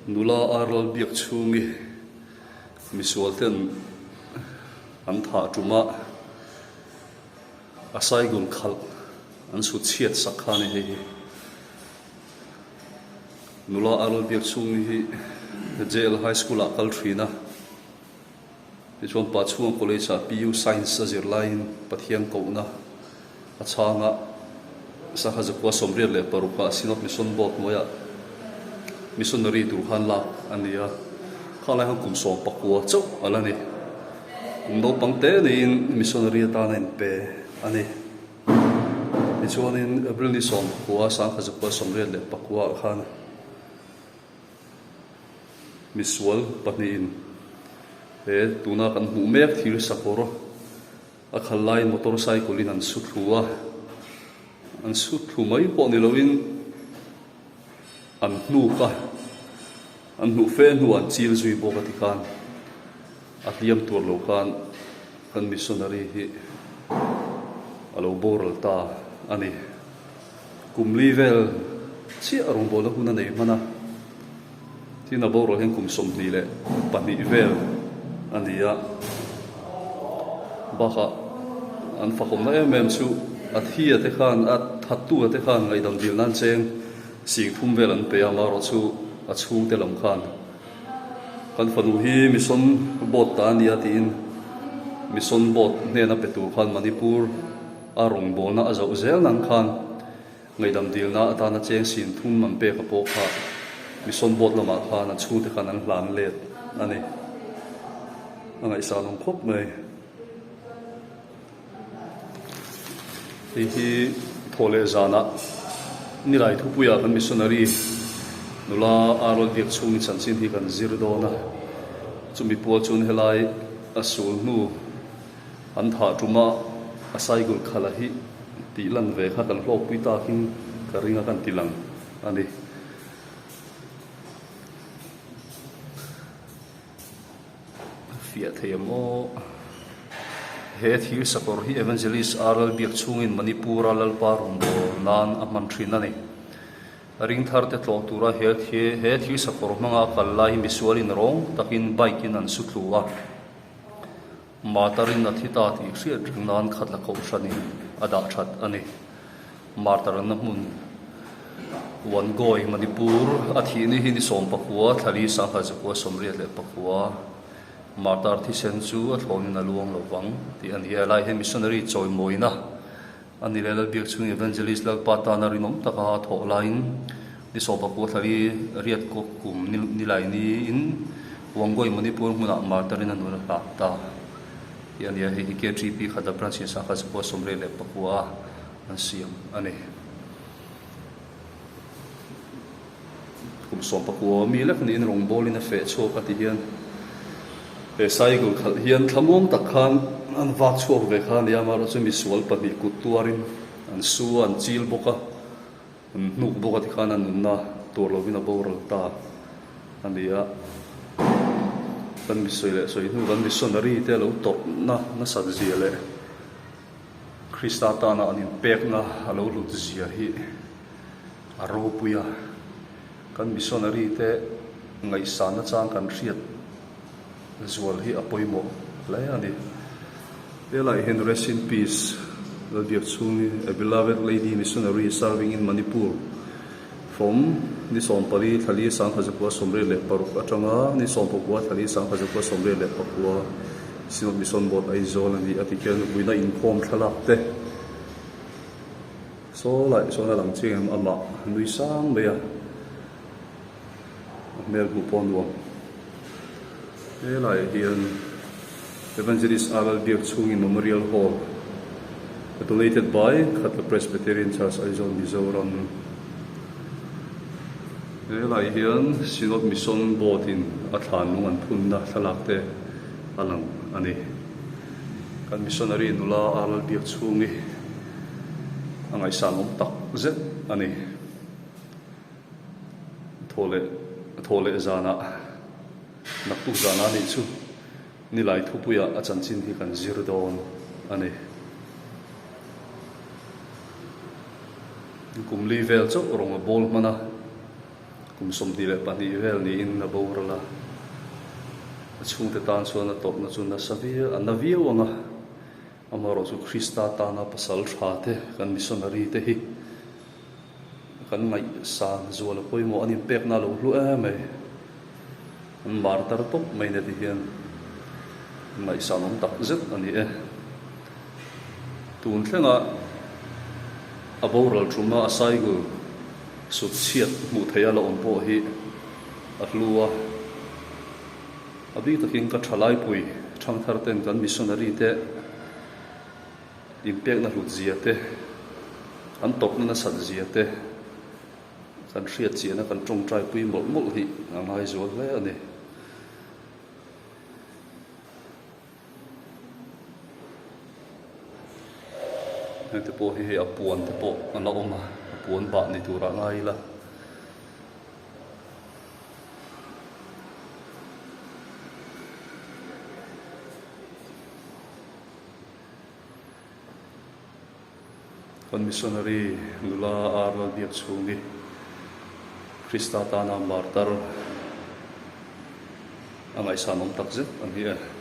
Nula Arlal biak chhungi misual ten an thah ṭuma a cycle khalh an chhut chhiat sak kha a ni hei hi. Nula Arlal biak chhungi hi JL High School ah kal ṭhin a, tichuan Pachhunga College ah PU Science a zir laiin Pathian kohna a chhang a, Sangha zakua 86 ah Synod Mission Board hnuaiah missionary tur khan lak a ni a, khang lai khan kum 19 chauh a la ni. Kum naupang te niin missionary atan a inpe a ni. Tichuanin April ni 19 Sangha zakua 89 ah khan misual pahnihin he tuna kan hmuh mek thil sakawr A khal laiin motor cycle in an su thlu a, an su thlu mai pawh ni loin an hnuk a, an hnuh fe hnuah an chil zui bawk a ti khan a hliam tur lo khan kan missionary hi a lo boral ta a ni. Kum li vel chiah rawngbawlna hun a nei hman a, tin a boral hian kum 22 vel a ni a, bakah an fakawmna em em chu a thi a te khan a thattu a te khan ngaihdam dil nan cheng 3000 vel an pe a, amaherawhchu a chhungte lam khan kan fanu hi mission board ta a nia tiin mission board hnena pe tur khan Manipur A rawngbawlna a zoh zel nan khan ngaihdam dilna atana cheng 3000 an pek a pawh kha Mission Board lamah khan a chhungte khan an hlan let a ni. A ngaihsan awm khawp mai. Hei hi thaw leh zanah Nilai thupuiah kan missionary nula Aaron biak chhungin chanchin hi kan zir dawn a, chumi pual chuan helai a sul hnu An thah ṭuma a cycle khalh a hi tih lan ve kha kan hlawkpui takin ka ring a kan ti lang a ni. Fiah thei ang aw. He thir sakawr hi Evangelist RL Biak chhungin Manipur-a Lalpa rawngbâwl nan a hman ṭhin a ni. Ring thar te tlawh tura he he thir sakawr hmanga kal lai hi misualin rawng takin bike-in an su tlu a. Martar-in a thi ta tih hriat reng nan khat la kohhranin a dah that a ni. Martar-na hmun Wangoi, Manipur a thih ni hi ni 19 thlali 1989 Martar thisen chu a thlawnin a luang lo vang tih a ni. Helai hian missionary chawimawina A ni leh Lalbiak chhung Evangelist Lalpa tana rinawm taka a thawh laiin ni 19 thlari riat kawk kum nilai niin Wangoi Manipur hmunah martar-in a nun a hlah ta tih a ni a, hei hi KTP Khata Branch in sangha zakua 89 a an siam a ni. Kum 19 mi lek niin rawngbawlin a feh chhuak a ti hian he cycle khalh hian thlamuang tak khan an vak chhuak ve kha a ni a, amaherawhchu misual pahnih kut tuarin an su a, an chil bawk a, an hnuk bawk a tikhan a nunna tur lovin a boral ta a ni a. Kan mi sawi leh sawi hnu kan missionary te lo tawrhna nasat zia leh Krista tana an inpekna a lo hlut zia hi a ropui a, kan missionary te ngaihsan nachang kan hriat zual hi a pawimawh hle a ni. Helaiah hian Rest in Peace Lalbiak chhungi A Beloved Lady Missionary Serving in Manipur from ni 14 thlali 1986 atanga ni 19 thlali 1989 Synod Mission Board Aizawl a ni a ti khian vuina inkhawm thlalak te Saw lai sawn a lang chiang em amah nui sang mai a, a hmel hmuh pawh a nuam. Helaiah hian Evangelist RL Biakchhungi Memorial Hall donated by Khatla Presbyterian Church Aizawl Mizoram. Helaiah hian Synod Mission Board in a thlan lung an phunna thlalak te a lang a ni. Kan missionary nula RL Biakchhungi A ngaihsan awm tak zet a ni. Thaw leh thaw leh zanah naktuk zanah a nih chu nilai thupuiah a chanchin hi kan zir dawn a ni. Kum li vel chauh rawng a bawl hman a. Kum 22 vel niin a boral a, a chhungte tan chuan a tawrhna chu nasa viau, a na viau ang a, amaherawh chu Krista tana pasal tha te, kan missionary te hi kan ngaihsan zual a pawimawh an inpekna a lo hlu em mai, an martar tawp mai na ti hian ngaihsan awm tak zet a ni e. Tun thlenga a boral thuma a cycle sut chhiat hmuh theih a la awm pawh hi a hlu a. A bik takin ka thalaipui thangthar ten kan missionary te inpekna hlut zia te, an tawpna nasat zia te kan hriat chiahna kan tawngtaipui mawlh mawlh hi a ngaizual hle a ni. Heng te pawh hi hei a puan te pawh a la awm a a puan bah ni turah ngai ila. Kan missionary nula ar Lalbiak chhung hi Krista tana martar a ngaihsan awm tak zet a ni e.